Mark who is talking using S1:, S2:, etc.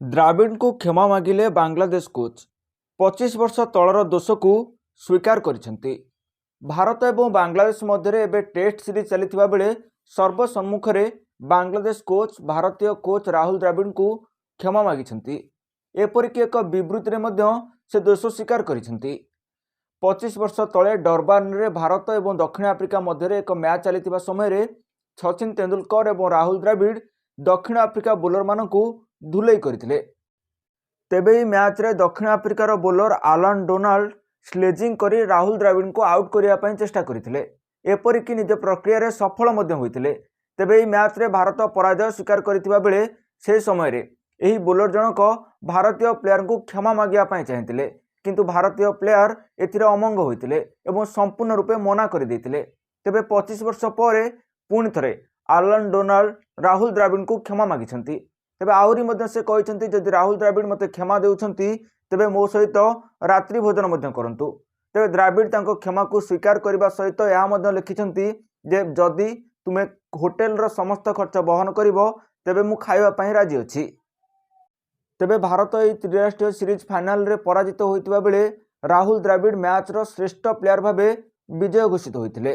S1: ଦ୍ରାବିଡ଼ଙ୍କୁ କ୍ଷମା ମାଗିଲେ ବାଂଲାଦେଶ କୋଚ୍, 25 ବର୍ଷ ତଳର ଦୋଷକୁ ସ୍ୱୀକାର କରିଛନ୍ତି। ଭାରତ ଏବଂ ବାଂଲାଦେଶ ମଧ୍ୟରେ ଏବେ ଟେଷ୍ଟ ସିରିଜ୍ ଚାଲିଥିବା ବେଳେ ସର୍ବସମ୍ମୁଖରେ ବାଂଲାଦେଶ କୋଚ୍ ଭାରତୀୟ କୋଚ୍ ରାହୁଲ ଦ୍ରାବିଡ଼ଙ୍କୁ କ୍ଷମା ମାଗିଛନ୍ତି। ଏପରିକି ଏକ ବିବୃତ୍ତିରେ ମଧ୍ୟ ସେ ଦୋଷ ସ୍ୱୀକାର କରିଛନ୍ତି। 25 ବର୍ଷ ତଳେ ଡର୍ବାନରେ ଭାରତ ଏବଂ ଦକ୍ଷିଣ ଆଫ୍ରିକା ମଧ୍ୟରେ ଏକ ମ୍ୟାଚ୍ ଚାଲିଥିବା ସମୟରେ ସଚିନ ତେନ୍ଦୁଲକର ଏବଂ ରାହୁଲ ଦ୍ରାବିଡ଼ ଦକ୍ଷିଣ ଆଫ୍ରିକା ବୋଲରମାନଙ୍କୁ ଧୁଲେଇ କରିଥିଲେ। ତେବେ ଏହି ମ୍ୟାଚ୍ରେ ଦକ୍ଷିଣ ଆଫ୍ରିକାର ବୋଲର ଆଲାନ ଡୋନାଲ୍ଡ ସ୍ଲେଜିଂ କରି ରାହୁଲ ଦ୍ରାବିଡ଼ଙ୍କୁ ଆଉଟ୍ କରିବା ପାଇଁ ଚେଷ୍ଟା କରିଥିଲେ। ଏପରିକି ନିଜ ପ୍ରକ୍ରିୟାରେ ସଫଳ ମଧ୍ୟ ହୋଇଥିଲେ। ତେବେ ଏହି ମ୍ୟାଚ୍ରେ ଭାରତ ପରାଜୟ ସ୍ୱୀକାର କରିଥିବା ବେଳେ ସେ ସମୟରେ ଏହି ବୋଲର ଜଣକ ଭାରତୀୟ ପ୍ଲେୟାରଙ୍କୁ କ୍ଷମା ମାଗିବା ପାଇଁ ଚାହିଁଥିଲେ, କିନ୍ତୁ ଭାରତୀୟ ପ୍ଲେୟାର ଏଥିରେ ଅମଙ୍ଗ ହୋଇଥିଲେ ଏବଂ ସମ୍ପୂର୍ଣ୍ଣ ରୂପେ ମନା କରିଦେଇଥିଲେ। ତେବେ 25 ବର୍ଷ ପରେ ପୁଣି ଥରେ ଆଲାନ ଡୋନାଲ୍ଡ ରାହୁଲ ଦ୍ରାବିଡ଼ଙ୍କୁ କ୍ଷମା ମାଗିଛନ୍ତି। ତେବେ ଆହୁରି ମଧ୍ୟ ସେ କହିଛନ୍ତି, ଯଦି ରାହୁଲ ଦ୍ରାବିଡ଼ ମୋତେ କ୍ଷମା ଦେଉଛନ୍ତି, ତେବେ ମୋ ସହିତ ରାତ୍ରି ଭୋଜନ ମଧ୍ୟ କରନ୍ତୁ। ତେବେ ଦ୍ରାବିଡ଼ ତାଙ୍କ କ୍ଷମାକୁ ସ୍ୱୀକାର କରିବା ସହିତ ଏହା ମଧ୍ୟ ଲେଖିଛନ୍ତି ଯେ ଯଦି ତୁମେ ହୋଟେଲର ସମସ୍ତ ଖର୍ଚ୍ଚ ବହନ କରିବ, ତେବେ ମୁଁ ଖାଇବା ପାଇଁ ରାଜି ଅଛି। ତେବେ ଭାରତ ଏହି ତ୍ରିରାଷ୍ଟ୍ରୀୟ ସିରିଜ୍ ଫାଇନାଲରେ ପରାଜିତ ହୋଇଥିବା ବେଳେ ରାହୁଲ ଦ୍ରାବିଡ଼ ମ୍ୟାଚ୍ର ଶ୍ରେଷ୍ଠ ପ୍ଲେୟାର ଭାବେ ବିଜୟ ଘୋଷିତ ହୋଇଥିଲେ।